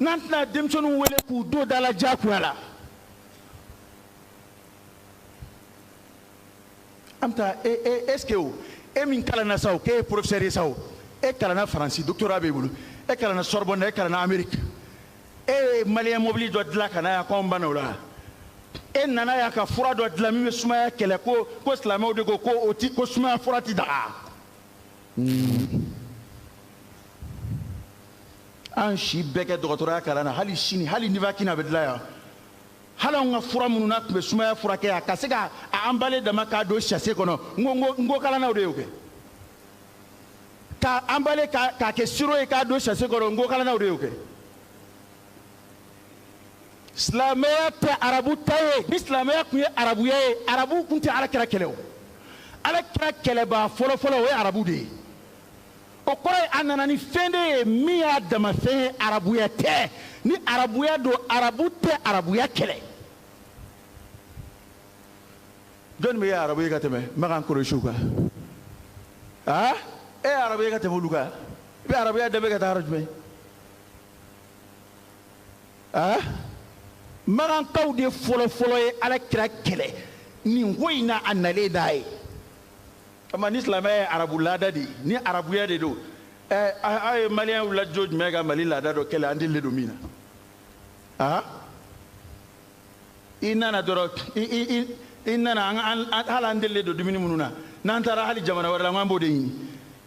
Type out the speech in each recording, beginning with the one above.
N'an tɛna denmisɛnninw wele k'u don da la diyagoya la. An bɛ taa e e est ce que o e min kalanna sa o k'e ye professeur ye sa o e kalanna Faransi, doctorat b'e bolo, e kalanna Sorbonne, e kalanna Amérique, e ye malien mobili dɔ dilan ka na yan k'anw banna o la. E nana yan ka fura dɔ dilan min bɛ sumaya kɛlɛ, ko silamɛw de ko ko o ti ko sumaya fura ti daga. An si bɛɛ kɛ dɔgɔtɔrɔya kalan na, hali sini, hali Nivaquine a bɛ dilan yan. Hali anw ka fura minnu n'a tun bɛ sumaya furakɛ yan, ka se ka a emballer dama k'a don sachet kɔnɔ, n ko kalannaw de y'o kɛ. K'a emballer k'a kɛ sirop ye k'a don sachet kɔnɔ, n ko kalannaw de y'o kɛ. Silamɛya tɛ arabu ta ye. Ni silamɛya tun ye arabuya ye, arabu tun tɛ Ala kira kɛlɛ o. Ala kira kɛlɛbaa fɔlɔfɔlɔ, o ye arabu de ye. O kɔrɔ ye a nana ni fɛn de ye min y'a dama fɛn ye, arabuya tɛ. Ni arabuya don, arabu tɛ arabuya kɛlɛ. Jɔnni bɛ ye arabu ye ka tɛmɛ Makan Kuresiw kan? Aa, e ye arabu ye ka tɛmɛ olu kan? I bɛ arabuya dɛmɛ ka taa yɔrɔ jumɛn? Aa, Makankaw de fɔlɔfɔlɔ ye Ala kira kɛlɛ nin ko in na, a nalen n'a ye. Ama ni silamɛya ye arabu laada de ye, ni arabuya de don, ɛ, aw ye maliyɛnw lajɔ jumɛn ka Mali laada dɔ kɛlɛ an delilen don min na? Aa, i nana dɔrɔn, i nana an hali an delilen don dumuni minnu na, n'an taara hali jamana wɛrɛ la, an b'o de ɲini.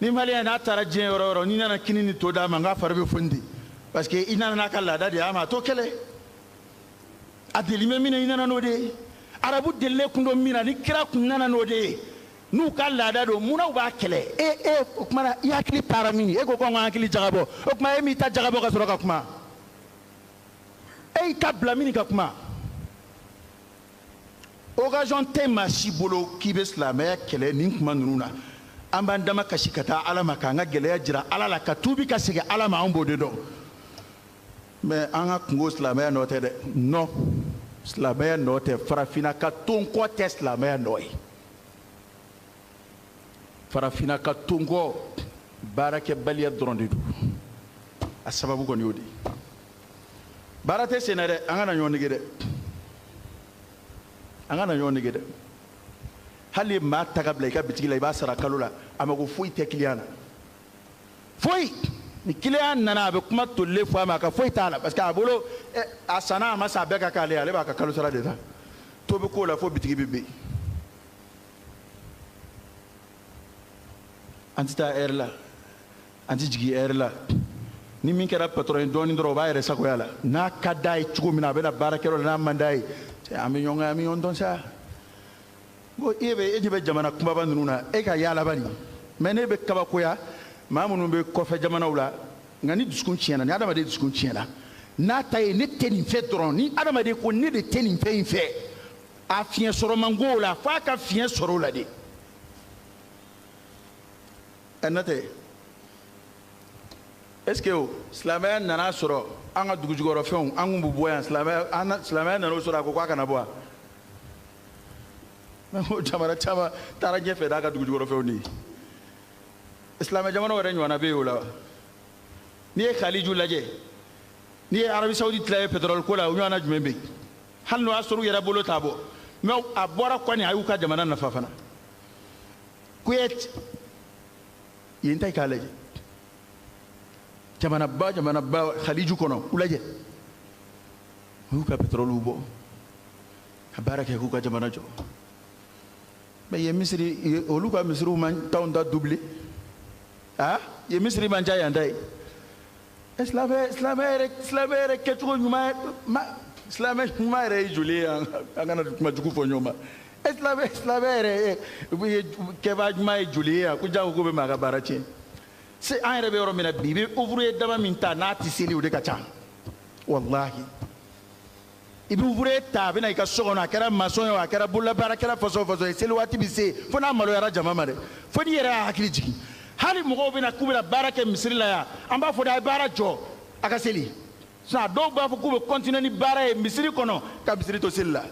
Ni maliyɛn n'a taara diɲɛ yɔrɔ o yɔrɔ, n'i nana kini ni to d'a ma, n k'a fari bɛ foni de, parce que i nana n'a ka laada de ye. A ma a t'o kɛlɛ, a deli bɛ min na, i nana n'o de ye. Arabu delilen kun don min na, ni kira kun nana n'o de ye, n'u ka laada don, munna u b'a kɛlɛ? E, o tuma na i hakili taara min? E ko ko an ka hakili jagabɔ. O tuma e m'i ta jagabɔ ka sɔrɔ ka kuma? E y'i ta bila min ka kuma? Occasion tɛ maa si bolo k'i bɛ silamɛya kɛlɛ nin kuma ninnu na. An b'an dama kasi ka taa Ala ma, k'an ka gɛlɛya jira Ala la, ka tuubi ka segin Ala ma. An b'o de dɔn. Mais an ka kungo, silamɛya nɔ tɛ dɛ. Non, silamɛya nɔ tɛ. Farafinna ka tonkɔ tɛ silamɛya nɔ ye. Farafinna ka tonkɔ, baarakɛbaliya dɔrɔn de don. A sababu kɔni y'o de ye. Baara tɛ sen na dɛ. An kana ɲɔgɔn nege dɛ, an kana ɲɔgɔn nege dɛ. Hali maa ta ka bila i ka bitigi la, i b'a sara kalo la, a mago foyi tɛ client na, foyi. Ni client nana, a bɛ kuma tolilen fɔ a ma, a ka foyi t'a la, parce que a bolo a sanna, a ma san, a bɛɛ ka k'ale ye. Ale b'a ka kalo sara de ta. To bɛ k'o la fo bitigi bɛ ben. An tɛ taa heure la, an tɛ jigin heure la. Ni min kɛra patron ye dɔɔnin dɔrɔn, o b'a yɛrɛ sagoya la. N'a ka d'a ye cogo min na, a bɛna baarakɛyɔrɔ la. N'a man d'a ye, an bɛ ɲɔgɔn kan, an bɛ ɲɔgɔn dɔn sa. Ko e bɛ e ɲɛ bɛ jamana kunbaba ninnu na, e ka yaala bani. Mais ne bɛ kabakoya maa minnu bɛ kɔfɛ jamanaw la. Nka ni dusukun tiɲɛna, ni adamaden dusukun tiɲɛna, n'a ta ye ne tɛ nin fɛ dɔrɔn, ni adamaden ko ne de tɛ nin fɛn in fɛ, a fiɲɛ sɔrɔ man go o la, f'a ka fiɲɛ sɔrɔ o la de. Ɛ, n'o tɛ, est ce que o silamɛya nana sɔrɔ an ka dugujukɔrɔfɛnw, an kun bɛ bɔ yan? Silamɛya nana o sɔrɔ, a ko k'a kana bɔ wa? O jamana caman taara ɲɛfɛ n'a ka dugujukɔrɔfɛnw de ye. Silamɛ jamanaw yɛrɛ ɲɔgɔnna bɛ yen o la wa? N'i ye Khaliju lajɛ, n'i ye Arabie Saoudite lajɛ pétrole ko la, o ɲɔgɔnna jumɛn bɛ yen? Hali n'o y'a sɔrɔ u yɛrɛ bolo t'a bɔ, mais a bɔra kɔni, a y'u ka jamana nafa fana. Kuwait yen ta, i k'a lajɛ, jamanaba jamanaba Khaliju kɔnɔ, u lajɛ, u y'u ka pétrole bɔ ka baara kɛ k'u ka jamana jɔ. Mais yen misiri, olu ka misiriw man t'anw ta doublé. Ah, yen misiri man ca yan ta ye. Silamɛ yɛrɛ kɛcogo ɲuman ma, silamɛ ɲuman yɛrɛ ye joli ye? An kana kuma jugu fɔ ɲɔgɔn ma. Silamɛ yɛrɛ ye kɛbaa ɲuman ye joli ye yan ko jago ko bɛ maa ka baara tiɲɛ se? An yɛrɛ bɛ yɔrɔ min na bi, i bɛ ouvrier dama min ta n'a tɛ seli, o de ka ca. Walahi, i bɛ ouvrier ta, a bɛ na i ka so kɔnɔ, a kɛra maçon ye o, a kɛra bololabaarakɛla façon façon ye, seli waati bɛ se fo n'a maloyara jama ma dɛ, fo n'i yɛrɛ y'a hakili jigin. Hali mɔgɔw bɛ na k'u bɛna baara kɛ misiri la yan, an b'a fɔ de a ye baara jɔ, a ka seli. Sinon a dɔw b'a fɔ k'u bɛ continuer ni baara ye misiri kɔnɔ, ka misiri to seli la.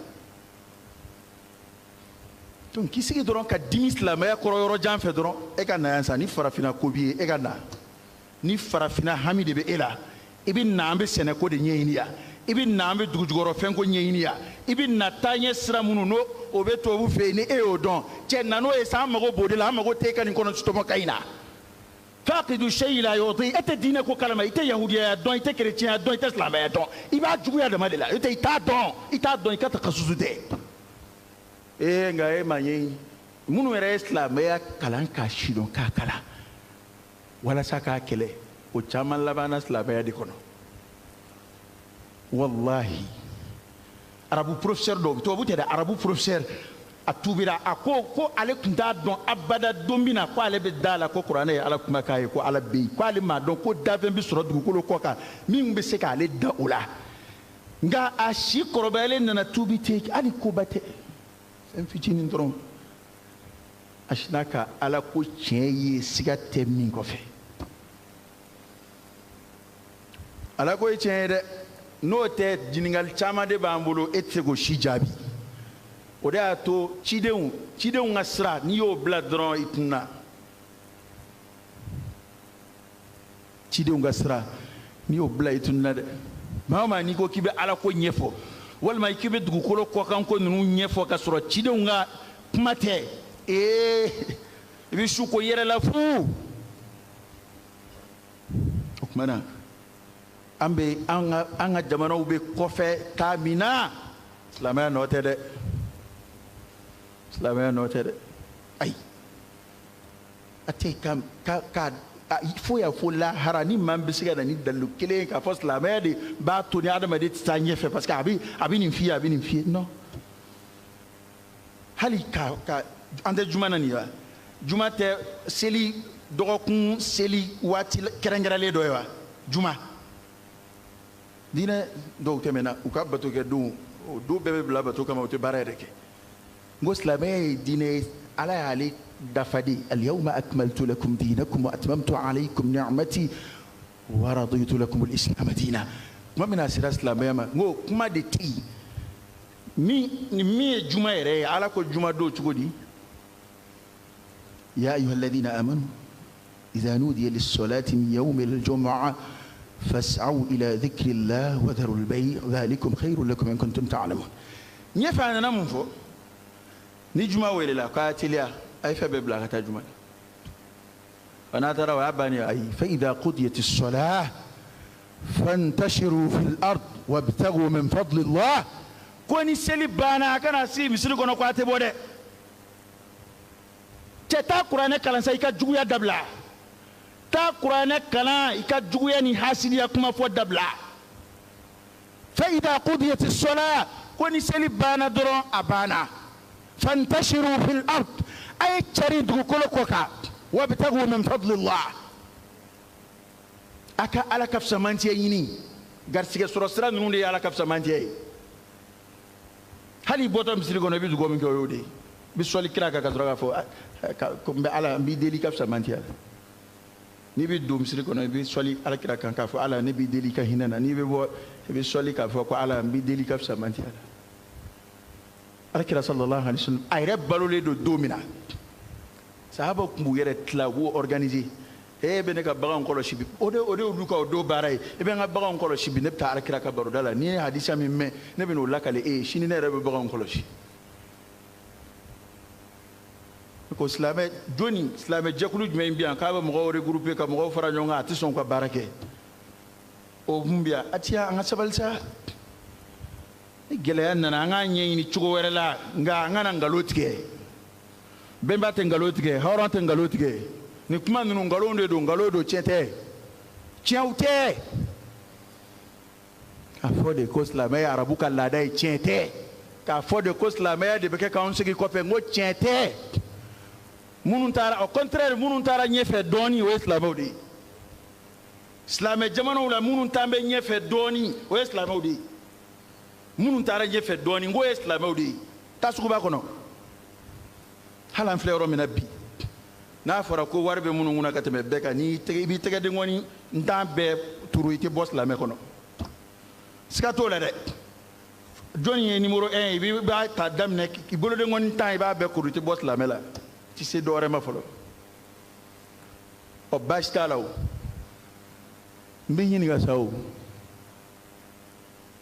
Donc k'i sigi dɔrɔn ka dimi silamɛya kɔrɔ yɔrɔ jan fɛ dɔrɔn, e ka na yan sa. Ni farafinna ko b'i ye, e ka na. Ni farafinna hami de bɛ e la, I bɛ na an bɛ sɛnɛko de ɲɛɲini yan, i bɛ na an bɛ dugujukɔrɔfɛnko ɲɛɲini yan, i bɛ na taaɲɛ sira minnu n'o o bɛ tubabu fɛ yen ni e y'o dɔn, cɛ na n'o ye sa, an mago b'o de la, an mago t'e ka nin kɔnɔ tɔmɔ ka in na. Faqidu shay'i la yu'ti, e tɛ diinɛ ko kalama, i tɛ yahudiyaya dɔn, i tɛ kerecɛnya dɔn, i tɛ silamɛya dɔn, i b'a juguya dama de la, i t'a dɔn, i t'a dɔn, i ka takasusu tɛ. Ee nka e ma ɲɛɲini minnu yɛrɛ ye silamɛya kalan k'a sidɔn k'a kalan walasa k'a kɛlɛ, o caman labanna silamɛya de kɔnɔ. Wallahi arabu professeur dɔw, tubabu tɛ dɛ, arabu professeur a tubira, a ko ko ale tun t'a dɔn abada don min na ko ale bɛ da la ko kuranɛ ye Ala kumakan ye, ko Ala bɛ yen, ko ale m'a dɔn ko dafɛn bɛ sɔrɔ dugukolo kɔ kan min bɛ se k'ale da o la. Nka a si kɔrɔbayalen nana tubi ten, hali koba tɛ, fɛn fitinin dɔrɔn, a sinna ka Ala ko tiɲɛ ye siga tɛ min kɔfɛ. Ala ko ye tiɲɛ ye dɛ, n'o tɛ ɲininkali caman de b'an bolo e tɛ se k'o si jaabi. O de y'a to cidenw ka sira n'i y'o bila dɔrɔn i tununa. Cidenw ka sira n'i y'o bila i tununa dɛ. Maa o maa n'i ko k'i bɛ Ala ko ɲɛfɔ walima k'i bɛ dugukolo kɔkanko ninnu ɲɛfɔ ka sɔrɔ cidenw ka kuma tɛ, ee i bɛ su ko yɛrɛ la fu. O tuma na an bɛ an ka jamanaw bɛ kɔfɛ taa min na, silamɛya nɔ tɛ dɛ, silamɛya nɔ tɛ dɛ. Ayi, a tɛ ka fo ya fo lahara ni maa bɛ se ka na ni dalilu kelen ye k'a fɔ silamɛya de b'a to ni adamaden tɛ taa ɲɛfɛ, parce que a bɛ nin f'i ye, a bɛ nin f'i ye. Non, hali ka an tɛ juma na nin ye wa? Juma tɛ seli dɔgɔkun seli waati kɛrɛnkɛrɛnlen dɔ ye wa? Juma diinɛ dɔw tɛmɛna u ka bato kɛ don, o don bɛɛ bɛ bila bato kama, u tɛ baara yɛrɛ kɛ. N ko silamɛya ye diinɛ ye, Ala y'ale dafa de. Al-yawma akmaltu lakum dinakum wa atmamtu alaykum ni'mati wa raditu lakum al-islam diina. Kuma min na a sera silamɛya ma, n ko kuma de tɛ yen min ye juma yɛrɛ ye. Ala ko juma don cogo di? Ya ayyuha alladhina amanu idha nudiya lis-salati min yawmi al-jum'a fas'aw ila dhikri llah wa dharu al-bay' dhalikum khayrun lakum in kuntum ta'lamun. Ɲɛfɛ a nana mun fɔ? Ni juma welela k'a teliya, a ye fɛn bɛɛ bila ka taa juma la. N'a taara o y'a bannen ye. Ayi, fa idha qudiyat as-salah fantashiru fil ard wabtaghu min fadli llah. Ko ni seli banna a kana sigi misiri kɔnɔ ko a tɛ bɔ dɛ. Cɛ taa kuranɛ kalan sa, i ka juguya dabila. Taa kuranɛ kalan, i ka juguya ni hasidiya kuma fɔ dabila. Fa idha qudiyat as-salah, ko ni seli banna dɔrɔn a banna. Fantashiru fil ard, a ye cari dugukolo kɔ kan. Wabtaghu min fadlillah, a ka Ala ka fisamantiya ɲini. Garisigɛ sɔrɔ sira ninnu de ye Ala ka fisamantiya ye. Hali i bɔtɔ misiri kɔnɔ i bɛ dugawu min kɛ o y'o de ye. I bɛ sɔli kira kan ka sɔrɔ k'a fɔ ko n bɛ Ala, n b'i deli i ka fisamantiya la. N'i bɛ don misiri kɔnɔ i bɛ sɔli Ala kira kan k'a fɔ Ala ne b'i deli i ka hinɛ na. N'i bɛ bɔ i bɛ sɔli k'a fɔ ko Ala n b'i deli i ka fisamantiya la. Ala kira sallallahu alaihi wasallam a yɛrɛ balolen don don min na, sahabaw tun b'u yɛrɛ tila, u b'u organiser. E bɛ ne ka baganw kɔlɔsi bi, o de y'olu ka o don baara ye. E bɛ n ka baganw kɔlɔsi bi, ne bɛ taa Ala kira ka baroda la. N'i ye hadisa min mɛn, ne bɛ n'o lakale e ye sini, ne yɛrɛ bɛ baganw kɔlɔsi. Ko silamɛ jɔnni, silamɛ jɛkulu jumɛn bɛ yan k'a bɛ mɔgɔw regrouper ka mɔgɔw fara ɲɔgɔn kan, a tɛ sɔn ka baara kɛ? O mun bɛ yan? A ti yan, an ka sabali sa. Ni gɛlɛya nana an k'a ɲɛɲini cogo wɛrɛ la, nka an kana nkalon tigɛ. Bɛnba tɛ nkalon tigɛ, hɔrɔn tɛ nkalon tigɛ. Nin kuma ninnu nkalon de don, nkalon don, tiɲɛ tɛ, tiɲɛw tɛ. K'a fɔ de ko silamɛya arabu ka laada ye, tiɲɛ tɛ. K'a fɔ de ko silamɛya de bɛ kɛ k'anw sigi kɔfɛ, n ko tiɲɛ tɛ. Minnu taara, au contraire, minnu taara ɲɛfɛ dɔɔnin o ye silamɛw de ye. Silamɛ jamanaw la minnu t'an bɛ ɲɛfɛ dɔɔnin o ye silamɛw de ye. Minnu taara ɲɛfɛ dɔɔnin, n k'o ye silamɛw de ye. Taa suguba kɔnɔ, hali an filɛ yɔrɔ min na bi, n'a fɔra ko wari bɛ minnu kunna ka tɛmɛ bɛɛ kan, n'i b'i tɛgɛ denkɔni n t'an bɛɛ turu, i tɛ bɔ silamɛ kɔnɔ. Siga t'o la dɛ. Jɔnni ye numéro 1 ye, i b'a ta daminɛ i bolodenkɔni tan, i b'a bɛɛ kuru, i tɛ bɔ silamɛ la. I tɛ se dɔ wɛrɛ ma fɔlɔ. Ɔ baasi t'a la o. N bɛ ɲininka sa o.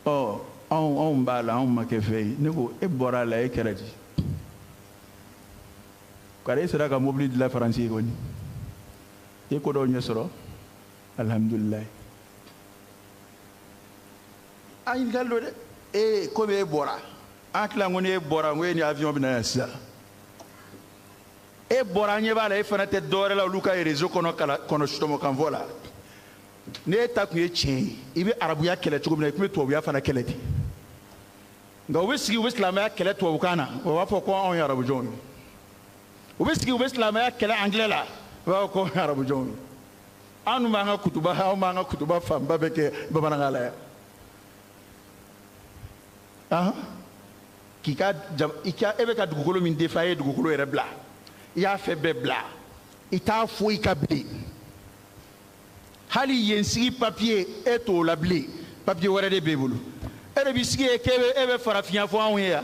Ɔ anw b'a la, anw ma kɛ fɛn ye. Ne ko e bɔra a la, e kɛra di? Kari e sera ka mobili dilan Faransi ye kɔni, i ye ko dɔw ɲɛ sɔrɔ, alihamudulilayi. A ɲininkali don dɛ. Ee komi e bɔra, an tila ko ni e bɔra, n ko e ni avion bɛ na yan sisan. E bɔra, an ɲɛ b'a la, e fana tɛ dɔwɛrɛ la olu ka réseau kɔnɔ kala kɔnɔ sutɔmɔkanfɔ la. N'e ta tun ye tiɲɛ ye, i bɛ arabuya kɛlɛ cogo min na, i tun bɛ tubabuya fana kɛlɛ ten. Nka u bɛ sigi, u bɛ silamɛya kɛlɛ tubabukan na, u b'a fɔ ko anw ye arabujɔnw ye. U bɛ sigi, u bɛ silamɛya kɛlɛ anglais la, u b'a fɔ ko anw ye arabujɔnw ye. Anw b'an ka kutuba, anw b'an ka kutuba fanba bɛɛ kɛ bamanankan la yan. Ahan, k'i ka jam, i ka, e bɛ ka dugukolo min defa, e ye dugukolo yɛrɛ bila, i y'a fɛn bɛɛ bila, i t'a foyi ka bilen. Hali yen sigi papiye e t'o la bilen, papiye wɛrɛ de b'e bolo. E de b'i sigi yen k'e bɛ, e bɛ farafinya fɔ anw ye yan,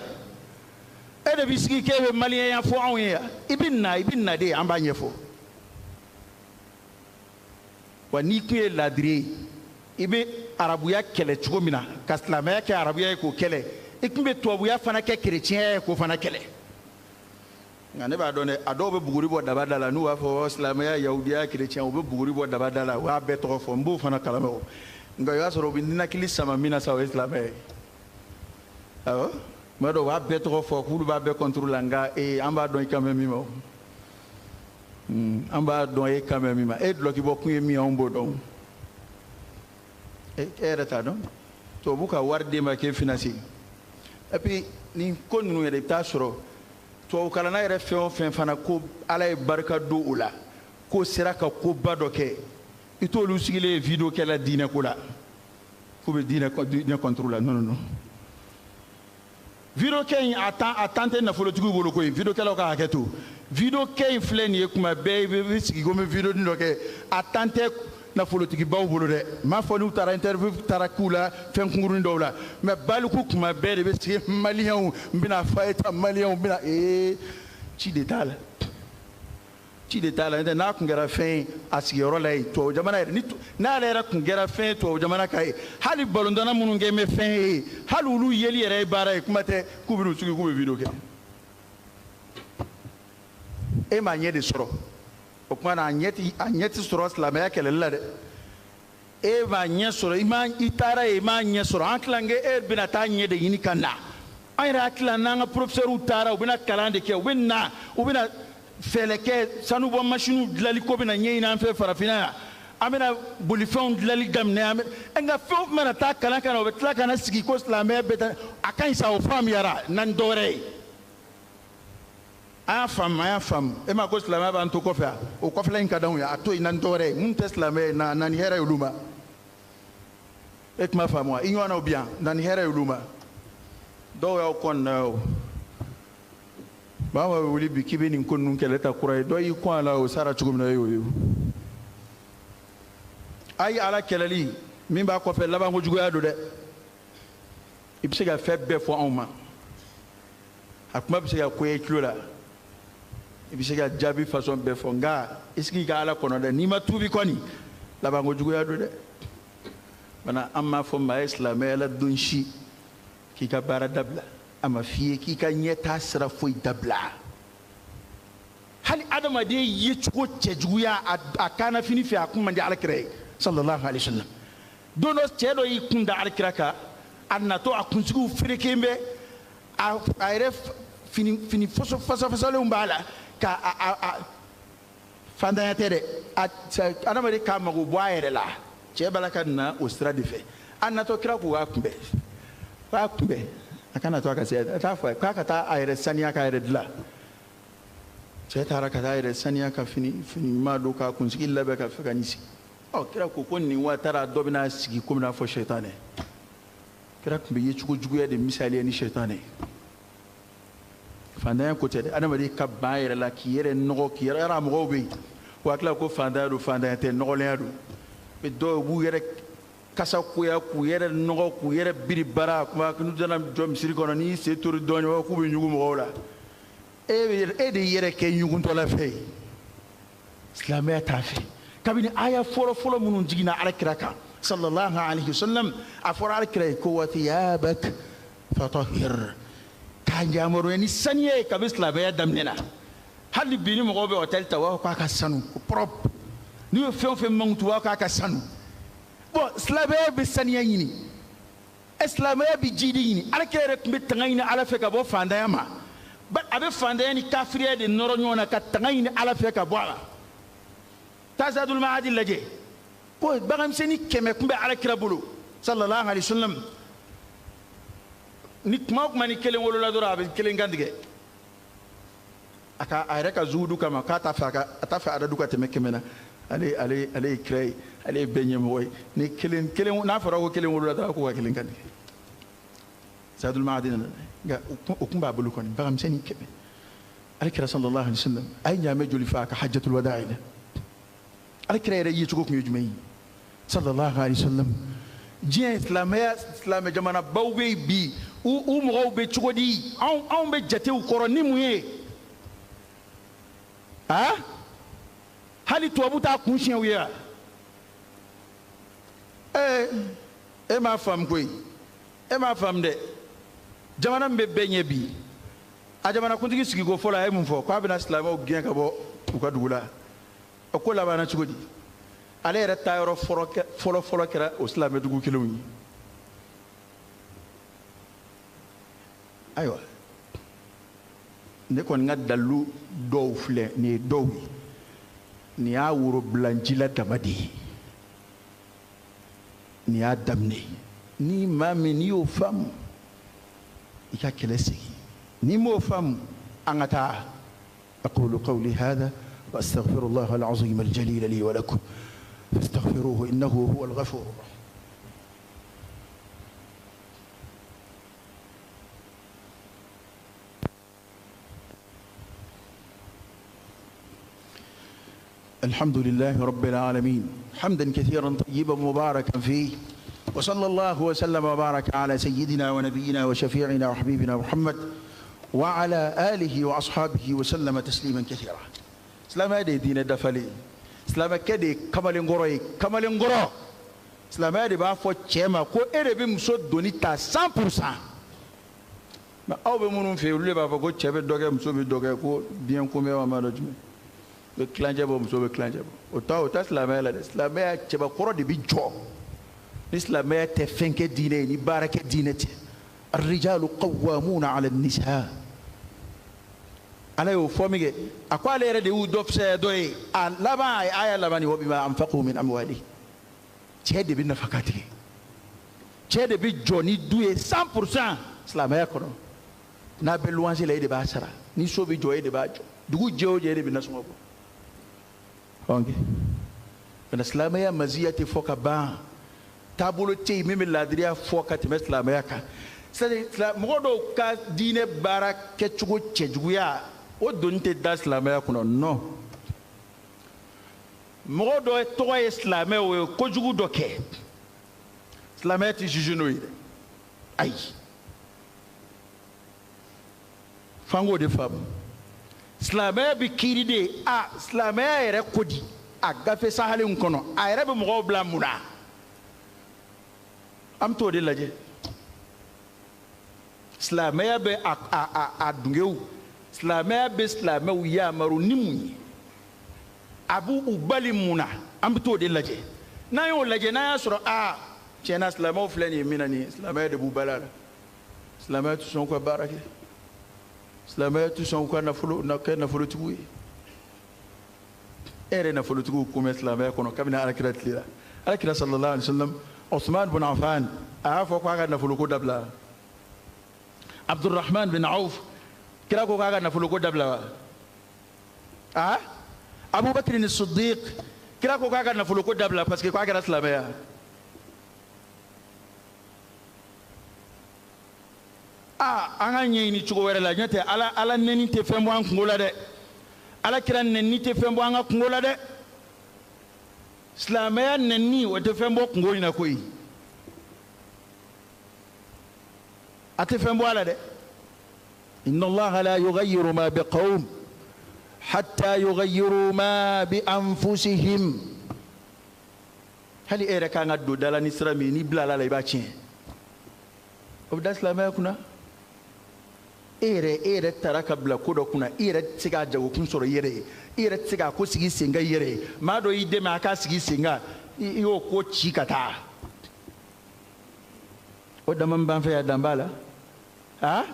e de b'i sigi k'e bɛ maliyɛnya fɔ anw ye yan. I bɛ na, i bɛ na de, an b'a ɲɛfɔ. Wa n'i kun ye ladiri ye, i bɛ arabuya kɛlɛ cogo min na, ka silamɛya kɛ arabuya ye k'o kɛlɛ, i kun bɛ tubabuya fana kɛ kerecɛnya ye k'o fana kɛlɛ. Nka ne b'a dɔn dɛ, a dɔw bɛ buguri bɔ daba da la, n'u b'a fɔ silamɛya, yahudiya, kerecɛn, u bɛ buguri bɔ daba da la, u b'a bɛɛ tɔgɔ fɔ, n b'o fana kalama o. Nka o y'a sɔrɔ u bɛ ninakili sama min na sa, o ye silamɛ ye. Awɔ, tuma dɔw u b'a bɛɛ tɔgɔ fɔ k'olu b'a bɛɛ contre la, nka ee an b'a dɔn i kan bɛ min ma o. An b'a dɔn e kan bɛ min ma. E dulɔkibɔ kun ye min ye, anw b'o dɔn. E yɛrɛ t'a dɔn. Tubabu ka wari d'e ma k'e financer. Et puis nin ko ninnu yɛrɛ, i bɛ taa sɔrɔ tubabukalanna yɛrɛ fɛn o fɛn fana ko Ala ye barika don o la, k'o sera ka koba dɔ kɛ, i t'olu sigilen ye vidéo kɛla diinɛ ko la, k'u bɛ diinɛ contre la. Non, non, non. Vidéo kɛ in, a tan tɛ nafolotigiw bolo koyi. Vidéo kɛlaw ka hakɛ to. Vidéo kɛ in filɛ nin ye, kuma bɛɛ i bɛ sigi ko n bɛ vidéo dɔ kɛ, a tan tɛ nafolotigibaw bolo dɛ. N m'a fɔ n'u taara interview taara k'u la fɛn kunkurunin dɔw la, mais baliku kuma bɛɛ de bɛ sigi maliyɛnw, n bɛna fɔ a ye tan, maliyɛnw bɛna, ee ci de t'a la, ci de t'a la. N'o tɛ n'a tun kɛra fɛn ye a sigiyɔrɔ la yen tubabu jamana yɛrɛ, ni n'ale yɛrɛ tun kɛra fɛn ye tubabu jamana kan ye, hali balontanna minnu kɛ bɛ fɛn ye, hali olu yeli yɛrɛ ye baara ye, kuma tɛ k'u bɛn'u sigi k'u bɛ vidéo kɛ. E m'a ɲɛ de sɔrɔ o tuma na, a ɲɛ ti sɔrɔ silamɛya kɛlɛli la dɛ. E m'a ɲɛ sɔrɔ, i ma, i taara yen, i m'a ɲɛ sɔrɔ. An tila e bɛna taa ɲɛ de ɲini ka na. An yɛrɛ hakili la n'an ka professeurs taara, u bɛna kalan de kɛ, u bɛ na, u bɛna fɛɛrɛ kɛ, sanubɔ masiniw dilanli ko bɛna ɲɛɲini an fɛ farafinna yan, an bɛna bolifɛnw dilanli daminɛ, an bɛ, nka fɛn o fɛn mana taa kalan ka na, u bɛ tila ka na sigi ko silamɛya bɛ taa, a ka ɲi sa, o faamuyara na ni dɔwɛrɛ ye. An y'a faamu, an y'a faamu. E ma ko silamɛya b'an to kɔfɛ yan, o kɔfɛla in ka d'anw ye, a to yen na ni dɔwɛrɛ ye. Mun tɛ silamɛ ye, na ni hɛrɛ ye olu ma. E tun b'a faamu wa? I ɲɔgɔnnaw bi yan, na ni hɛrɛ ye olu ma. Dɔw y'aw kɔn na o. Maa o maa bɛ wuli bi k'i bɛ nin ko ninnu kɛlɛ ta kura ye, dɔ y'i kɔn a la, o sara cogo min na, e y'o ye. A ye Ala kɛlɛli min b'a kɔfɛ, labanko juguya don dɛ. I bɛ se ka fɛn bɛɛ fɔ anw ma, a kuma bɛ se ka goya i tulo la, i bɛ se ka jaabi façon bɛɛ fɔ, nka i sigi ka Ala kɔnɔ dɛ. N'i ma tuubi kɔni, labanko juguya don dɛ. Bana an m'a fɔ maa ye silamɛya la don si k'i ka baara dabila, a ma f'i ye k'i ka ɲɛtaa sira foyi dabila. Hali adamaden yecogo cɛjuguya a kannafini fɛ, a kun man di Alakira ye sallallahu alaihi wasallam. Don dɔ cɛ dɔ y'i kun da Alakira kan, a natɔ a kunsigiw fereken bɛ, a yɛrɛ fini fasafasalenw b'a la, ka a fantanya tɛ dɛ, a adamaden k'a mago bɔ a yɛrɛ la. Cɛ b'a la ka na o sira de fɛ, a natɔ kira ko k'a kunbɛn, k'a kunbɛn, a kana to a ka se, a t'a fɔ a ye k'a ka taa a yɛrɛ saniya, k'a yɛrɛ dilan. Cɛ taara ka taa a yɛrɛ saniya, ka fini ɲuman don, k'a kunsigi labɛn, ka fɛ ka n'i sigi. Ɔ kira ko ko nin wa taara dɔ bɛna sigi komi n'a fɔ sɛtanɛ. Kira tun bɛ yecogo juguya de misaliya ni sɛtanɛ ye. Fantanya ko tɛ dɛ, adamaden ka ban a yɛrɛ la, k'i yɛrɛ nɔgɔ, k'i yɛrɛ, yɛrɛ mɔgɔw bɛ yen o hakili la ko fantanya don, fantanya tɛ, nɔgɔlenya don. Mɛ dɔw b'u yɛrɛ kasa koya, k'u yɛrɛ nɔgɔ, k'u yɛrɛ biri bara, kuma n'u nana jɔ misiri kɔnɔ, n'i sen tori dɔɔnin, k'u bɛ ɲugu mɔgɔw la. E de yɛrɛ kɛ ɲuguntɔla fɛ ye. Silamɛya t'a fɛ. Kabini aya fɔlɔ fɔlɔ minnu jiginna Ala kira kan, Sallallahu alaihi wasallam a fɔra ala kira ye ko wa thiyabak fatahhir, k'a yamaruya ni saniya ye kabi silamɛya daminɛ na. Hali bi ni mɔgɔw bɛ hôtel ta, u b'a fɔ k'a ka sanu, ko propre. N'u ye fɛn o fɛn mankutu, u b'a fɔ k'a ka sanu. Bon, silamɛya bɛ saniya ɲini, silamɛya bɛ jidi ɲini. Ala kira yɛrɛ tun bɛ tanga ɲini ala fɛ ka bɔ fantanya ma. A bɛ fantanya ni kafiriya de nɔrɔ ɲɔgɔn na ka tanga ɲini ala fɛ ka bɔ a la. Taa Zadul Maadi lajɛ, ko baganmisɛnnin 100 tun bɛ ala kira bolo sallallahu alaihi wasallam. Ni kuma o kuma ni kelen wolola dɔrɔn, a bɛ kelen kan tigɛ. A ka a yɛrɛ ka zuhudu kama, k'a t'a fɛ a ka a t'a fɛ adadu ka tɛmɛ 100 na. Ale ale ale ye kira ye, ale ye bɛɛ ɲɛmɔgɔ ye. Ni kelen kelen n'a fɔra ko kelen wolola dɔrɔn, ko ka kelen kan tigɛ. Zadul Maadi nana, nka o kun b'a bolo kɔni baganmisɛnnin 100. Ale kira sallallahu alaihi wasallam a ye ɲaamɛ joli fa a ka hajjatul wada'i la? Ale kira yɛrɛ yecogo kun ye jumɛn ye sallallahu alaihi wasallam? Diɲɛ silamɛya, silamɛ jamanabaw bɛ yen bi, u mɔgɔw bɛ cogo di? Anw bɛ jate u kɔrɔ ni mun ye? Ah, hali tubabu t'a kun siɲɛ u ye wa? E m'a faamu koyi, e m'a faamu dɛ. Jamana min bɛ bɛɛ ɲɛ bi, a jamanakuntigi sigiko fɔlɔ, a ye mun fɔ? K'a bɛna silamɛw gɛn ka bɔ u ka dugu la. O ko labanna cogo di? Ale yɛrɛ taayɔrɔ fɔlɔ fɔlɔ kɛra o silamɛ dugu kelenw ye. Ayiwa, ne kɔni ka dalilu dɔw filɛ nin ye, dɔw ye nin y'a worobilanjila dama de ye, nin y'a daminɛ ye. Ni maa min n'i y'o faamu, i ka kɛlɛ segin. N'i m'o faamu, an ka taa. Aqulu qawli hadha wa astaghfirullah al-azim al-jalil li wa lakum fastaghfiruhu innahu huwa al-ghafur ar-rahim. الحمد لله رب العالمين حمدا كثيرا طيبا مباركا فيه، وصلى الله وسلم وبارك على سيدنا ونبينا وشفيعنا وحبيبنا محمد وعلى آله وأصحابه وسلم تسليما كثيرا. silamɛya de ye diinɛ dafalen ye. Silamɛkɛ de ye kamalenkɔrɔ ye, kamalenkɔrɔ. Silamɛya de b'a fɔ cɛ ma ko e de bɛ muso doni ta 100%. Mɛ aw bɛ minnu fɛ yen, olu de b'a fɔ ko cɛ bɛ dɔ kɛ, muso bɛ dɔ kɛ, ko biɲɛ kunbɛn wa ma dɔ jumɛn bɛ tilancɛ bɔ, muso bɛ tilancɛ bɔ. O ta silamɛya la dɛ. Silamɛya, cɛbakɔrɔ de bɛ jɔ. Ni silamɛya tɛ fɛn kɛ diinɛ ye, ni baara kɛ diinɛ tɛ. Arrijalu qawwamuna ala nisa. Ala y'o fɔ min kɛ, a ko ale yɛrɛ de y'u dɔ fisaya dɔ ye. A laban, a ye aya laban nin: wa bima anfaqu min amwali. Cɛ de bɛ nafaka tigɛ, cɛ de bɛ jɔ ni du ye 100% silamɛya kɔnɔ. N'a bɛ luwanse la, e de b'a sara. Ni so bɛ jɔ, e de b'a jɔ. Dugu jɛ o jɛ, e de bɛ nasɔngɔ bɔ. Ok, mɛ silamɛya maziya tɛ fɔ ka ban. Taabolo tɛ yen min bɛ laadiriya fɔ ka tɛmɛ silamɛya kan. C'est-à-dire, mɔgɔ dɔw ka diinɛ baara kɛcogo cɛjuguya, o doni tɛ da silamɛya kɔnɔ. Non, mɔgɔ dɔ tɔgɔ ye silamɛ, o ye kojugu dɔ kɛ, silamɛya tɛ juge n'o ye dɛ. Ayi, f'an k'o de faamu. Silamɛya bɛ kiiri de. A silamɛya yɛrɛ ko di? A gafe sahalenw kɔnɔ, a yɛrɛ bɛ mɔgɔw bila mun na? An bɛ t'o de lajɛ. Silamɛya bɛ a dungew, silamɛya bɛ silamɛw yamaru ni mun ye, a b'u u bali mun na? An bɛ t'o de lajɛ. N'an y'o lajɛ, n'an y'a sɔrɔ aa tiɲɛna silamɛw filɛ nin ye min na nin ye, silamɛya de b'u bali a la. Silamɛya tɛ sɔn u ka baara kɛ, silamɛya tɛ sɔn u ka nafolo na kɛ nafolotigiw ye. E yɛrɛ nafolotigiw kun bɛ silamɛya kɔnɔ kabini alakira tile la. Alakira sallallahu alaihi wasallam, Osman bin Affan, a y'a fɔ k'a ka nafoloko dabila? Abdurrahman bin Auf, kira ko k'a ka nafoloko dabila wa? Ah, Abubakar ni Siddiq, kira ko k'a ka nafoloko dabila parce que k'a kɛra silamɛya? Aa, an ka ɲɛɲini cogo wɛrɛ la. N'o tɛ, ala nɛni tɛ fɛn bɔ an kungo la dɛ. Ala kira nɛni tɛ fɛn bɔ an ka kungo la dɛ. Silamɛya nɛni, o tɛ fɛn bɔ kungo in na koyi. A tɛ fɛn bɔ a la dɛ. Inna allaha la yughayyiru ma biqawm hatta yughayyiru ma bi anfusihim. Hali e yɛrɛ kan ka don da la ni sira min ye, n'i bilala la i b'a tiɲɛ. O bɛ da silamɛya kunna. E yɛrɛ taara ka bila ko dɔ kunna, i yɛrɛ tɛ se k'a jagokun sɔrɔ i yɛrɛ ye, i yɛrɛ tɛ se k'a ko sigi sen kan i yɛrɛ ye. Maa dɔ y'i dɛmɛ a k'a sigi sen kan, i y'o ko ci ka taa. O dama min b'an fɛ yan, dan b'a la. A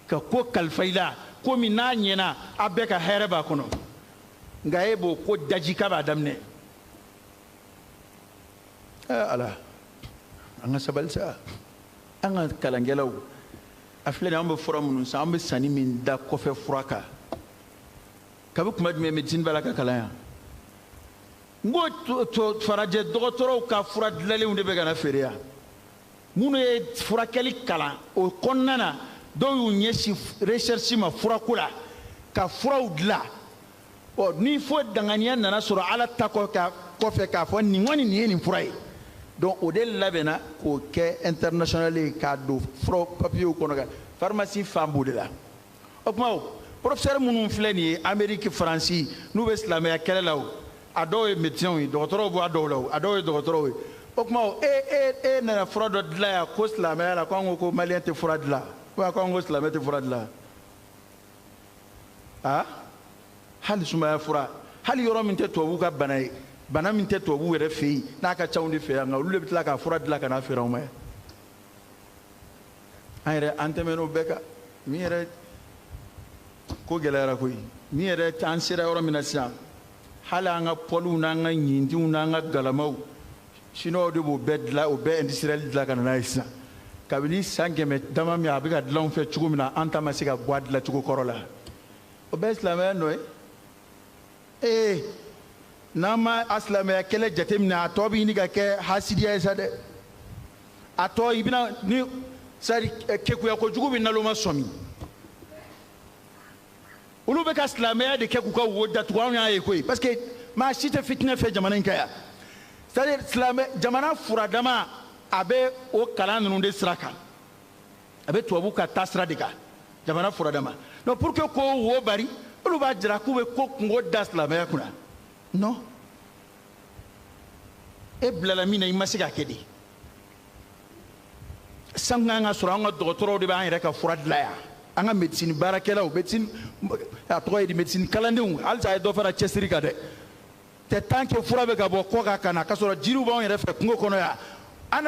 ka ko kalifa i la, ko min n'a ɲɛna, a bɛɛ ka hɛrɛ b'a kɔnɔ. Nka e b'o ko daji k'a b'a daminɛ. Ala, an ka sabali sa. An ka kalankɛlaw, a filɛ nin ye, an bɛ fura minnu san, an bɛ sanni min da kɔfɛ fura kan. Kabi kuma jumɛn médecine b'a la ka kalan yan? N ko farajɛ dɔgɔtɔrɔw ka fura dilanlenw de bɛ ka na feere yan. Minnu ye furakɛli kalan o kɔnɔna na, dɔw y'u ɲɛsin recherche ma furako la, ka furaw dilan. Ɔ ni fo danganiya nana sɔrɔ Ala ta kɔfɛ k'a fɔ nin kɔni nin ye nin fura ye. Donc o de labɛnna k'o kɛ international ye k'a don fura papiyew kɔnɔ ka pharmacie fan b'o de la. O tuma o professeur minnu filɛ nin ye Amérique, Faransi, n'u bɛ silamɛya kɛlɛ la o, a dɔw ye médecins ye, dɔgɔtɔrɔw b'a dɔw la o, a dɔw ye dɔgɔtɔrɔw ye. O tuma o, e nana fura dɔ dilan yan ko silamɛya la, ko an ko ko malien tɛ fura dilan, ou ko an ko silamɛ tɛ fura dilan. A hali sumaya fura, hali yɔrɔ min tɛ tubabuw ka bana ye, bana min tɛ tubabuw yɛrɛ fɛ yen, n'a ka ca anw de fɛ yan, nka olu de bɛ tila k'a fura dilan ka n'a feere anw ma yan. An yɛrɛ an tɛmɛn'o bɛɛ kan. Min yɛrɛ ko gɛlɛyara koyi, min yɛrɛ an sera yɔrɔ min na sisan, hali an ka pɔliw n'an ka ɲintinw n'an ka galamaw, chinois de b'o bɛɛ dilan, o bɛɛ industriel dilan ka na n'a ye sisan. Kabini san 100 dama min a bɛ ka dilan anw fɛ cogo min na, an ta ma se ka bɔ a dilancogo kɔrɔ la. O bɛɛ ye silamɛya nɔ ye. Ee, n'an ma a silamɛya kɛlɛ jateminɛ, a tɔ bɛ ɲini ka kɛ hasidiya ye sa dɛ. A tɔ i bɛna ni c'est-à-dire kekuya kojugu bɛ naloma sɔmi. Olu bɛ ka silamɛya de kɛ k'u ka wo datugu, anw y'a ye koyi, parce que maa si tɛ fitinɛ fɛ jamana in kan yan. C'est-à-dire silamɛ jamana furadama a bɛ o kalan ninnu de sira kan, a bɛ tubabu ka taa sira de kan, jamana furadama. Donc pour que k'o wo bari, olu b'a jira k'u bɛ ko kungo da silamɛya kunna. Non, e bilala min na i ma se k'a kɛ de. San kan ka sɔrɔ an ka dɔgɔtɔrɔw de b'an yɛrɛ ka fura dilan yan, an ka médecine baarakɛlaw, médecine a tɔgɔ ye di, médecine kalandenw, halisa a ye dɔ fara cɛsiri kan dɛ. Tɛ tant que fura bɛ ka bɔ kɔ kan ka na, k'a sɔrɔ jiriw b'anw yɛrɛ fɛ kungo kɔnɔ yan. An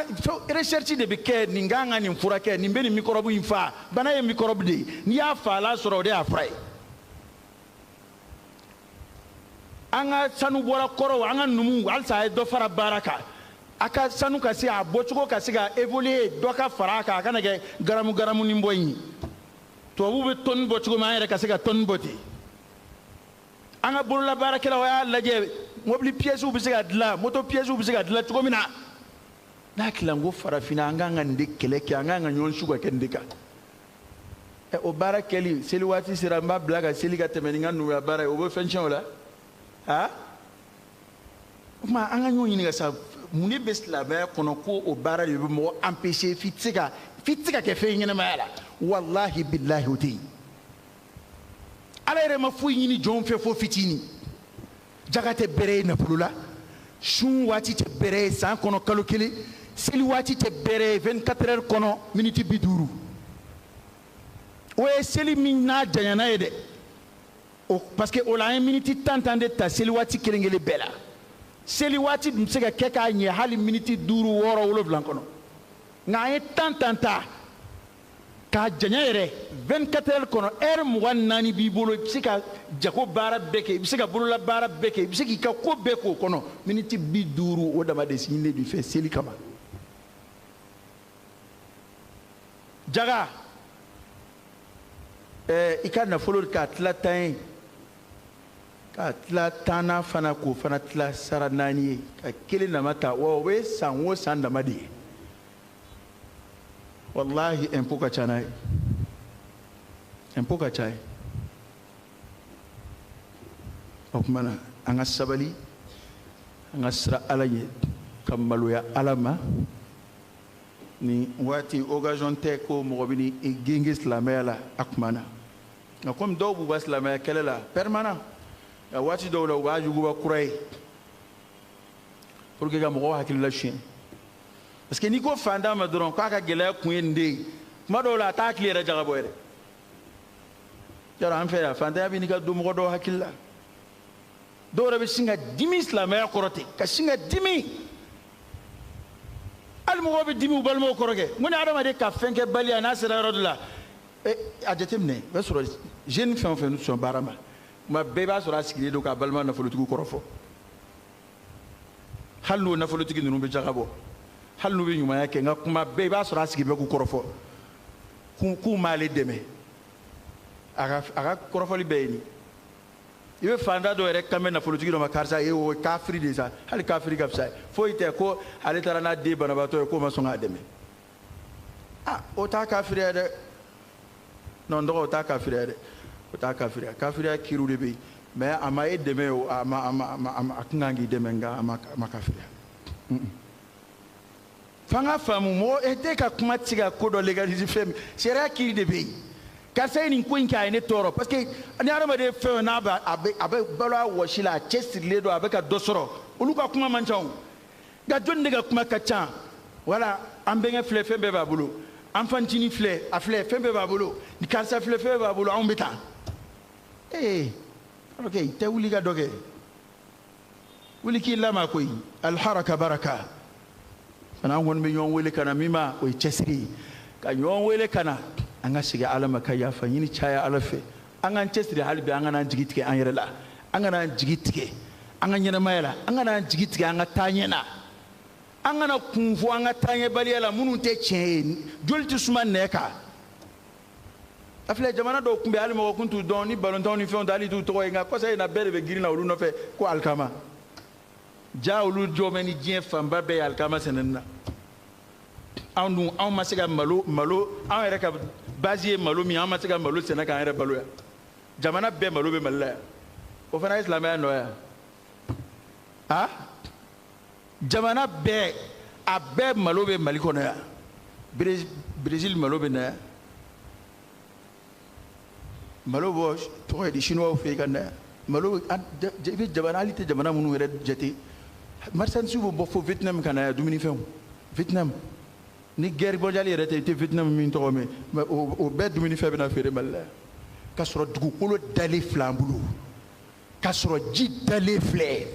recherche de bɛ kɛ, nin kan ka nin furakɛ, nin bɛ nin microbe in fa, bana ye microbe de ye, n'i y'a fa la sɔrɔ o de y'a fura ye. An ka sanu bɔra kɔrɔw, an ka numuw, halisa a ye dɔ fara baara kan, a ka sanu ka se a bɔcogo ka se ka évoluer, dɔ ka fara a kan, a kana kɛ garamu garamu ni bɔ in ye. Tubabuw bɛ tɔni bɔ cogo min, an yɛrɛ ka se ka tɔni bɔ ten. An ka bololabaarakɛlaw y'a lajɛ, mobili pièces bɛ se ka dilan, moto pièces bɛ se ka dilan cogo min na. N'a tila n ko farafinna, an kan ka nin de kɛlɛ kɛ, an kan ka ɲɔgɔn su ka kɛ nin de kan. O baara kɛli, seli waati sera, n b'a bila ka seli ka tɛmɛ ni n ka numuya baara ye, o bɛ fɛn tiɲɛ o la. A o tuma an ka ɲɔgɔn ɲininka sa, mun de bɛ silamɛya kɔnɔ ko o baara de bɛ mɔgɔ empêcher f'i tɛ se ka kɛ fɛn ɲɛnamaya la? Walahi bilahi o tɛ yen. Ala yɛrɛ ma foyi ɲini jɔnw fɛ fo fitinin. Jaga tɛ bɛrɛ ye nafolo la, sun waati tɛ bɛrɛ ye san kɔnɔ kalo kelen, seli waati tɛ bɛrɛ ye 24 heures kɔnɔ miniti 50. O ye seli min n'a janyana ye dɛ, o parce que o la an ye miniti tan tan de ta seli waati kelen kelen bɛɛ la. Seli waati dun bɛ se ka kɛ k'a ɲɛ hali miniti 5 6 7 kɔnɔ, nka an ye tan tan ta k'a janya yɛrɛ 24 heures kɔnɔ, heure 24 b'i bolo, i bɛ se ka jago baara bɛɛ kɛ, i bɛ se ka bolola baara bɛɛ kɛ, i bɛ se k'i ka ko bɛɛ k'o kɔnɔ, miniti 50 o dama de sigilen b'i fɛ seli kama. Jaga, i ka nafolo k'a tila tan ye, k'a tila tan na fana k'o fana tila sara 4 ye, ka kelen dama ta, wa o bɛ san o san dama de ye. Wallahi impôt ka ca n'a ye, impôt ka ca ye. O tuma na an ka sabali, an ka siran Ala ɲɛ, ka maloya Ala ma. Ni waati occasion tɛ ko mɔgɔ bɛ n'i genge silamɛya la a kuma na, nka komi dɔw b'u ka silamɛya kɛlɛ la permanent, nka waati dɔw la u b'a juguba kura ye. Pour que ka mɔgɔw hakili la suɲɛ. Parce que n'i ko fantan ma dɔrɔn k'a ka gɛlɛya kun ye nin de ye, tuma dɔw la a t'a hakili yɛrɛ jagabɔ yɛrɛ. Yarɔ an fɛ yan, fantanya bɛ n'i ka don mɔgɔ dɔw hakili la. Dɔw yɛrɛ bɛ sin ka dimi silamɛya kɔrɔ ten, ka sin ka dimi. Hali mɔgɔw bɛ dimi u balimaw kɔrɔ kɛ. N ko ni adamaden ka fɛn kɛbaliya n'a sera yɔrɔ dɔ la, a jateminɛ, i b'a sɔrɔ jeune fɛn o fɛn sɔn baara ma, tuma bɛɛ i b'a sɔrɔ a sigilen don k'a balima nafolotigiw kɔrɔ fɔ. Hali n'o nafolotigi ninnu bɛ jaga bɔ, hali n'u bɛ ɲumanya kɛ, nka kuma bɛɛ i b'a sɔrɔ a sigi bɛ k'u kɔrɔfɔ k'u m'ale dɛmɛ. A ka kɔrɔfɔli bɛɛ ye nin. I bɛ fanda dɔw yɛrɛ kan bɛ nafolotigi dɔ ma, karisa e o ye kafiri de ye sa, hali kafiri ka fisa ye, foyi tɛ ko ale taara n'a den banabaatɔ ye k'o ma sɔn k'a dɛmɛ. Ah, o t'a kafiriya dɛ. Non, dɔgɔ, o t'a kafiriya dɛ, o t'a kafiriya. Kafiriya kiriw de bɛ yen, mais a ma e dɛmɛ o, a ma a ma a ma a kun kan k'i dɛmɛ, nka a ma kafiriya. F'an ka faamu, mɔgɔ e tɛ ka kuma tɛ se ka ko dɔ légaliser fɛn min, sariya kiri de bɛ yen. Karisa ye nin ko in kɛ, a ye ne tɔɔrɔ, parce que ni hadamaden fɛn o n'a bɛ a bɛ balo a wɔsi la, a cɛsirilen don, a bɛ ka dɔ sɔrɔ, olu ka kuma man ca o. Nka jɔnni de ka kuma ka ca? Wala an bɛnkɛ filɛ, fɛn bɛɛ b'a bolo, an fantinin filɛ, a filɛ, fɛn bɛɛ b'a bolo, ni karisa filɛ, fɛn bɛɛ b'a bolo, anw bɛ tan. Ee, ok, tɛ wuli ka dɔ kɛ, wuli k'i lama koyi. Alharaka baraka fana, an kɔni bɛ ɲɔgɔn wele ka na min ma, o ye cɛsiri ye, ka ɲɔgɔn wele ka na an ka segin Ala ma, ka yafa ɲini caya Ala fɛ, an k'an cɛsiri hali bi, an kana an jigi tigɛ an yɛrɛ la, an kana an jigi tigɛ an ka ɲɛnamaya la, an kana an jigi tigɛ an ka taaɲɛ na, an kana kun fɔ an ka taaɲɛbaliya la minnu tɛ tiɲɛ ye. Joli tɛ suma nɛ kan. A filɛ, jamana dɔw tun bɛ, hali mɔgɔ kun t'u dɔn ni balontanw ni fɛnw tɛ, hali t'u tɔgɔ ye, nka kɔsa in na bɛɛ de bɛ girin na olu nɔfɛ ko alikama. Ja olu jɔ bɛ ni diɲɛ fanba bɛɛ ye alikama sɛnɛni na. Anw dun, anw ma se ka malo, anw yɛrɛ ka base ye malo min, an ma se ka malo sɛnɛ k'an yɛrɛ balo yan. Jamana bɛɛ malo bɛ Mali la yan, o fana ye silamɛya nɔ ye a jamana bɛɛ, a bɛɛ malo bɛ Mali kɔnɔ yan. Brésil malo bɛ na yan, malo bɔ tɔgɔ ye di, chinois fɛ yen ka na yan malo. I bɛ jamana, hali tɛ jamana minnu yɛrɛ jate, marchandise bɛ bɔ fo Vietnam ka na yan, dumunifɛnw. Vietnam ni guerre mondiale yɛrɛ tɛ, i tɛ Vietnam min tɔgɔ mɛn, mais o bɛɛ dumunifɛn bɛna feere Mali la yan, k'a sɔrɔ dugukolo dalen filɛ an bolo, k'a sɔrɔ ji dalen filɛ.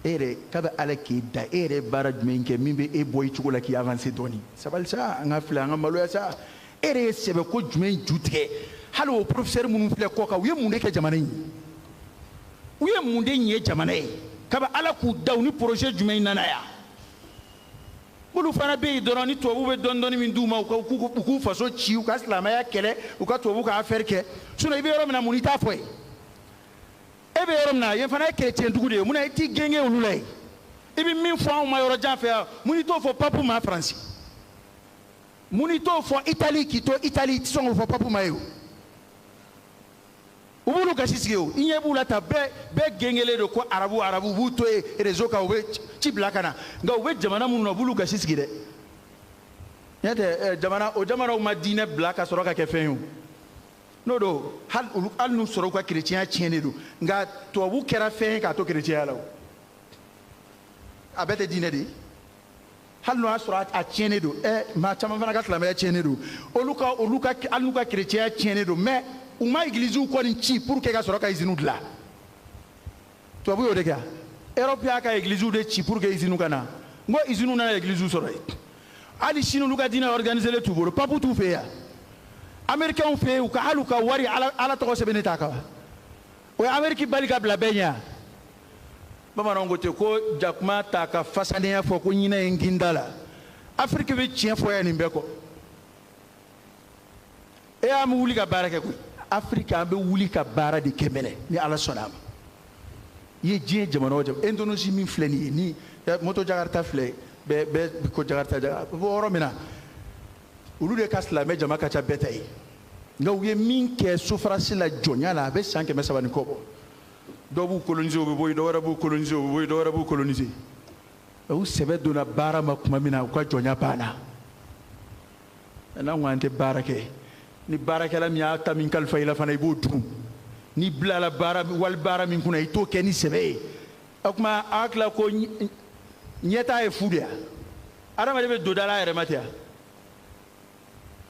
E yɛrɛ, kabi Ala k'e da, e yɛrɛ ye baara jumɛn kɛ min bɛ e bɔ i cogo la k'i avancer dɔɔni? Sabali sa, an ka filɛ, an ka maloya sa. E yɛrɛ ye sɛbɛ ko jumɛn ju tigɛ? Hali o professeur minnu filɛ kɔ kan, u ye mun de kɛ jamana in ye? U ye mun de ɲɛ jamana ye kabi Ala k'u da? U ni projet jumɛn nana yan? Olu fana bɛ yen dɔrɔn, ni tubabu bɛ dɔɔni dɔɔni min d'u ma, u k'u faso ci, u ka silamɛya kɛlɛ, u ka tubabu ka affaire kɛ. Sinon i bɛ yɔrɔ min na, mun i t'a fɔ ye? E bɛ yɔrɔ min na yen fana ye chrétien dugu de ye, mun na i t'i genge olu la yen? I bɛ min fɔ anw ma yɔrɔ jan fɛ yan, mun i t'o fɔ papu ma Faransi? Mun i t'o fɔ Itali? K'i to Itali, i tɛ sɔn k'o fɔ papu ma ye o. U b'olu gasi sigi o, i ɲɛ b'u la ta, bɛɛ bɛɛ gengelen don ko arabu arabu, u b'u to yen réseau kan, u bɛ ci bila ka na, nka u bɛ jamana minnu na, u b'olu gasi sigi dɛ. Ɲɛ tɛ jamana o jamanaw ma diinɛ bila ka sɔrɔ ka kɛ fɛn ye o. N'o don, hali olu, hali n'u sɔrɔ u ka kerecɛnya tiɲɛnen don, nka tubabu kɛra fɛn ye k'a to kerecɛnya la o. A bɛɛ tɛ diinɛ de ye, hali n'o y'a sɔrɔ a tiɲɛnen don. Maa caman fana ka silamɛya tiɲɛnen don, olu ka hali n'u ka kerecɛnya tiɲɛnen don, mais u ma egiliziw kɔni ci pour que ka sɔrɔ ka usines dilan. Tubabu y'o de kɛ. Europe y'a ka egiliziw de ci pour que usines ka na. N ko usines nana egiliziw sɔrɔ yen. Hali sini olu ka diinɛ organisé t'u bolo, papu t'u fɛ yan, américains fɛ yen, u ka hali u ka wari, Ala tɔgɔ sɛbɛnnen t'a kan. O ye Amérique bali ka bila bɛɛ ɲɛ. Bamananw ko ten ko jakuma t'a ka fasadenya fɔ ko ɲinɛ ye n kin da la. Afiriki bɛ tiɲɛ fɔ yan nin bɛɛ kɔ. E y'an bɛ wuli ka baara kɛ koyi. Afiriki, an bɛ wuli ka baara de kɛ mɛnɛ ni Ala sɔnna a ma. I ye diɲɛ jamana o jamana, Indonésie min filɛ nin ye, ni moto Jakarta filɛ, bɛɛ bɛɛ ko Jakarta, Jakarta bɔ yɔrɔ min na, olu de ka silamɛ jama ka ca bɛɛ ta ye, nka u ye min kɛ souffrance la, jɔnya la, a bɛ san 300 ni kɔ bɔ. Dɔw b'u coloniser, u bɛ bɔ yen, dɔw wɛrɛ b'u coloniser, u bɛ bɔ yen, dɔw wɛrɛ b'u coloniser. U sɛbɛ donna baara ma tuma min na, u ka jɔnya banna. N'an ko an tɛ baara kɛ, ni baarakɛla min y'a ta min kalifa i la fana, i b'o dun. N'i bilala baara wali baara min kunna, i t'o kɛ ni sɛbɛ ye. O tuma an tila ko ɲɛtaa ye fu de ye adamaden bɛ don da la a yɛrɛ ma ten wa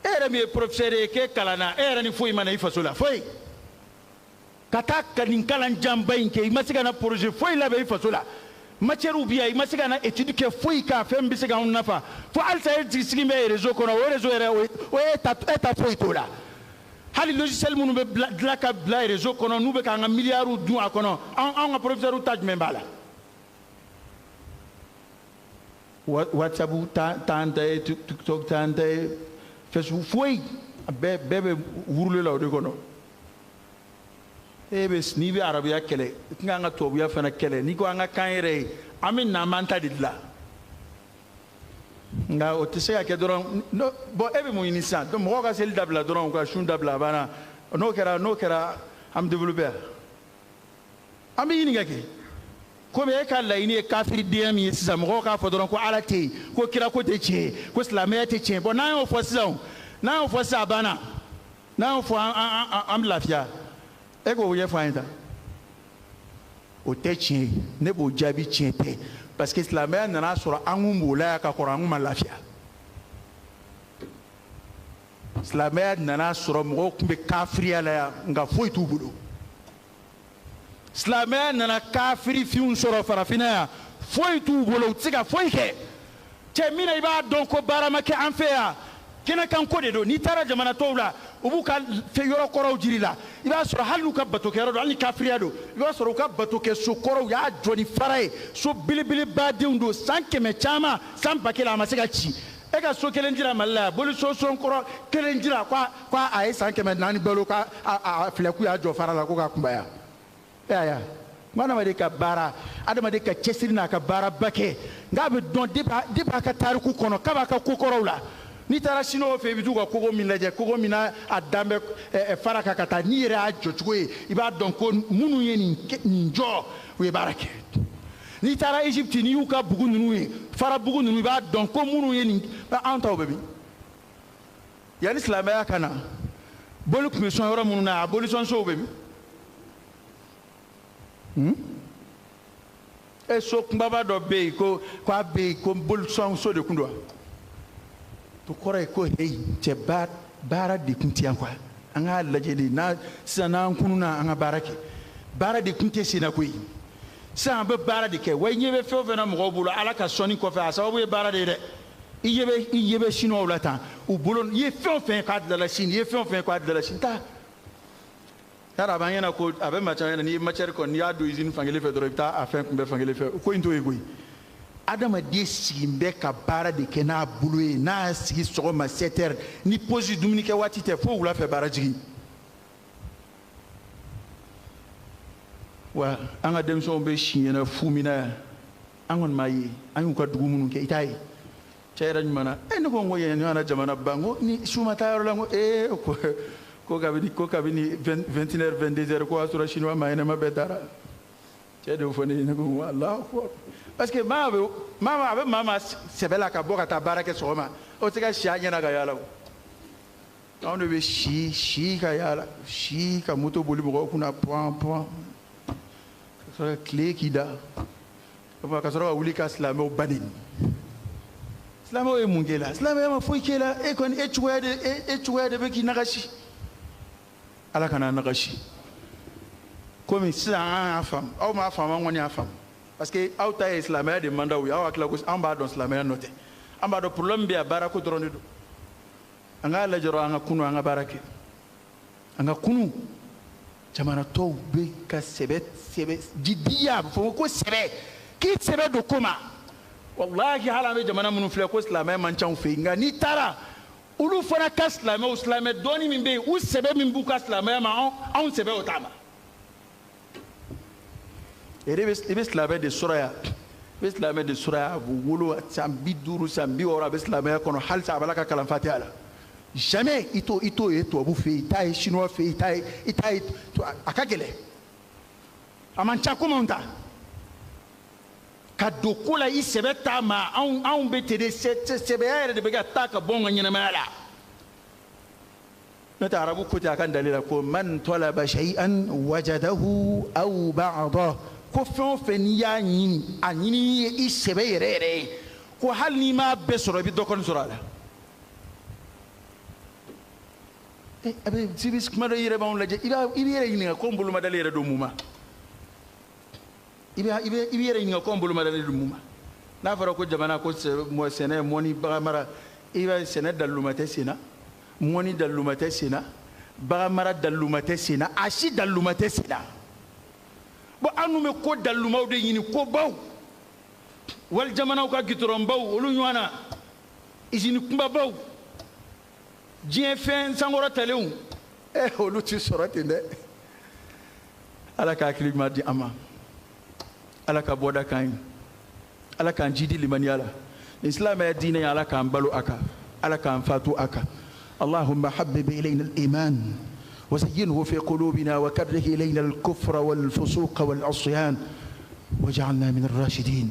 e yɛrɛ min ye professeur ye k'e kalanna e yɛrɛ ni foyi ma na i faso la foyi ka taa ka nin kalan janba in kɛ i ma se ka na projet foyi labɛn i faso la matière bɛ yan i ma se ka na étude kɛ foyi kan fɛn bɛ se k'anw nafa fo halisa e sigi bɛ réseau kɔnɔ o réseau yɛrɛ o ye e ta foyi t'o la hali logiciel minnu bɛ dilan ka bila réseau kɔnɔ n'u bɛ k'an ka miliyariw dun a kɔnɔ anw ka professeur ta jumɛn b'a la WhatsApp t'an ta ye TikTok t'an ta ye Facebook foyi bɛɛ bɛ wurule la o de kɔnɔ e bɛ n'i bɛ arabuya kɛlɛ i tɛna an ka tubabuya fana kɛlɛ n'i ko an ka kan yɛrɛ ye an bɛ na an b'an ta de dilan nka o tɛ se ka kɛ dɔrɔn bon e bɛ mun ɲini sisan donc mɔgɔw ka seli dabila dɔrɔn u ka sun dabila a banna n'o kɛra an bɛ développer yan an bɛ ɲininka kɛ komi e ka laɲini ye kafiridenya min ye sisan mɔgɔw k'a fɔ dɔrɔn ko ala tɛ yen ko kira ko tɛ tiɲɛ ye ko silamɛya tɛ tiɲɛ ye bon n'an y'o fɔ sisan a banna n'an y'o fɔ an bɛ lafiya e k'o ɲɛfɔ an ye tan o tɛ tiɲɛ ye ne b'o jaabi tiɲɛ tɛ parce que silamɛya nana sɔrɔ an kun b'o la yan ka kɔrɔ an kun ma lafiya silamɛya nana sɔrɔ mɔgɔw tun bɛ kafiriya la yan nka foyi t'u bolo silamɛya nana kafirifinw sɔrɔ farafinna yan foyi t'u bolo u tɛ se ka foyi kɛ cɛ min na i b'a dɔn ko baara ma kɛ an fɛ yan kɛnɛkanko de don n'i taara jamana tɔw la u b'u ka yɔrɔ kɔrɔw jiri la i b'a sɔrɔ hali n'u ka batokɛyɔrɔ don hali ni kafiriya don i b'a sɔrɔ u ka batokɛso kɔrɔw y'a jɔ ni fara ye so belebelebadenw don san 100 caman san 1000 a ma se ka ci e ka so kelen jira Mali la yan boliso so kɔrɔ kelen jira ko a ye san 400 balo k'a filɛ k'u y'a jɔ fara la ko k'a kunbaya e y'a ye wa adamaden ka baara adamaden ka cɛsiri n'a ka baaraba kɛ nka a bɛ dɔn depuis a ka tariku kɔnɔ k'a b'a ka ko kɔrɔw la n'i taara siniwaw fɛ i bɛ t'u ka kogo min lajɛ kogo min n'a a dan bɛ fara kan ka taa n'i yɛrɛ y'a jɔcogo ye i b'a dɔn ko minnu ye nin jɔ u ye baara kɛ n'i taara Égypte n'i y'u ka bugu ninnu ye farabugu ninnu i b'a dɔn ko minnu ye nin anw taw bɛ min yanni silamɛya ka na boli tun bɛ sɔn yɔrɔ minnu na a bolisɔnsow bɛ min e so kunbaba dɔ bɛ yen ko k'a bɛ yen ko bolisɔnso de kun don wa o kɔrɔ ye ko heyi cɛ baara de kun tɛ yan quoi an k'a lajɛ de n'a sisan n'an kununa an ka baara kɛ baara de kun tɛ sen na koyi sisan an bɛ baara de kɛ wa i ɲɛ bɛ fɛn o fɛn na mɔgɔw bolo ala ka sɔnni kɔfɛ a sababu ye baara de ye dɛ i ɲɛ bɛ siniwaw la tan u bolo i ye fɛn o fɛn k'a dilanna sini i ye fɛn o fɛn k'a dilanna sini taa yala a b'an ɲɛna ko a bɛ maa caman ɲɛna n'i ye matière kɔni n'i y'a don usine fankelen fɛ dɔrɔn i bɛ taa a fɛn kunbɛ fankelen fɛ ko in t'o ye koyi adamaden sigin bɛ ka baara de kɛ n'a bolo ye n'a y'a sigi sɔgɔma 7 heures ni pause dumuni kɛ waati tɛ fo wula fɛ baara jigin wa an ka denmisɛnw bɛ si ɲɛna fu min na yan an kɔni m'a ye an y'u ka dugu minnu kɛ i t'a ye cɛ yɛrɛ ɲuman na e ne ko n ko yen ɲɔgɔnna jamana ba n ko ni su ma taa yɔrɔ la n ko ee ko kabini 21 heures 22 heures ko y'a sɔrɔ chinois maa ɲɛnama bɛɛ taara cɛ de y'o fɔ ne ye ne ko Alahu akbar parce que maa a bɛ maa sɛbɛ la ka bɔ ka taa baara kɛ sɔgɔma o tɛ se ka si a ɲɛna ka yaala o anw de bɛ si ka yaala si ka moto boli mɔgɔw kunna pɔn pɔn ka sɔrɔ ka tile k'i da ka sɔrɔ ka wuli ka silamɛw ba neni silamɛw ye mun k'e la silamɛya ma foyi k'e la e kɔni e cogoya de bɛ k'i nagasi ala kana nagasi komi sisan an y'a faamu aw m'a faamu an kɔni y'a faamu parce que aw ta ye silamɛya de man d'aw ye aw hakili ko an b'a dɔn silamɛya nɔ tɛ an b'a dɔn problème bɛ yan baarako dɔrɔn de don an k'a lajɛ dɔrɔn an ka kunu an ka baara kɛ an ka kunu jamana tɔw bɛ ka sɛbɛ jidiya a bɛ fɔ ko sɛbɛ k'i sɛbɛ don ko ma walahi hali an bɛ jamana minnu filɛ ko silamɛya man ca anw fɛ yen nka n'i taara olu fana ka silamɛw silamɛ dɔɔni min bɛ yen u sɛbɛ min b'u ka silamɛya ma anw sɛbɛ o t'a ma i bɛ silamɛ de sɔrɔ yan i bɛ silamɛ de sɔrɔ yan a bɛ wolo san 50 san 60 a bɛ silamɛya kɔnɔ halisa a b'a la ka kalan fatiha la jamais i t'o ye tubabu fɛ yen i t'a ye chinois fɛ yen i t'a ye a ka gɛlɛn a man ca komi anw ta ka don ko la i sɛbɛ t'a ma anw bɛ ten de sɛbɛya yɛrɛ de bɛ ka taa ka bɔ anw ka ɲɛnamaya la n'o tɛ arabu ko ten a ka dali la ko man talaba shay'an wajadahu aw ba'dahu. Ko fɛn o fɛn n'i y'a ɲini, a ɲini ye i sɛbɛ yɛrɛ yɛrɛ ye, ko hali n'i m'a bɛɛ sɔrɔ, i bɛ dɔ kɔni sɔrɔ a la. A bɛ sibi kuma dɔ i yɛrɛ b'anw lajɛ, i b'i yɛrɛ ɲininka ko n bolo ma dalen yɛrɛ don mun ma. I b'i yɛrɛ ɲininka ko n bolo ma dalen don mun ma. N'a fɔra ko jamana ko sɛnɛ, mɔni, bagan mara, i b'a ye sɛnɛ daliluma tɛ sen na, mɔni daliluma tɛ sen na, bagan mara daliluma tɛ sen na, a si daliluma tɛ sen na. Bon, an dun bɛ ko dalilumaw de ɲini, kobaw, wali jamanaw ka gitɔrɔnbaw, olu ɲɔgɔn na, izini kunbabaw, diɲɛ fɛn sankɔrɔtalenw, olu ti sɔrɔ ten dɛ. Ala ka hakili ɲuman di an ma, Ala ka bɔda k'an ye, Ala k'an jidi limaniya la. Nin silamɛya diinɛ ye, Ala k'an balo a kan, Ala k'an fatu a kan. اللهم حبب إلينا الإيمان وزينه في قلوبنا وكره إلينا الكفر والفسوق والعصيان واجعلنا من الراشدين.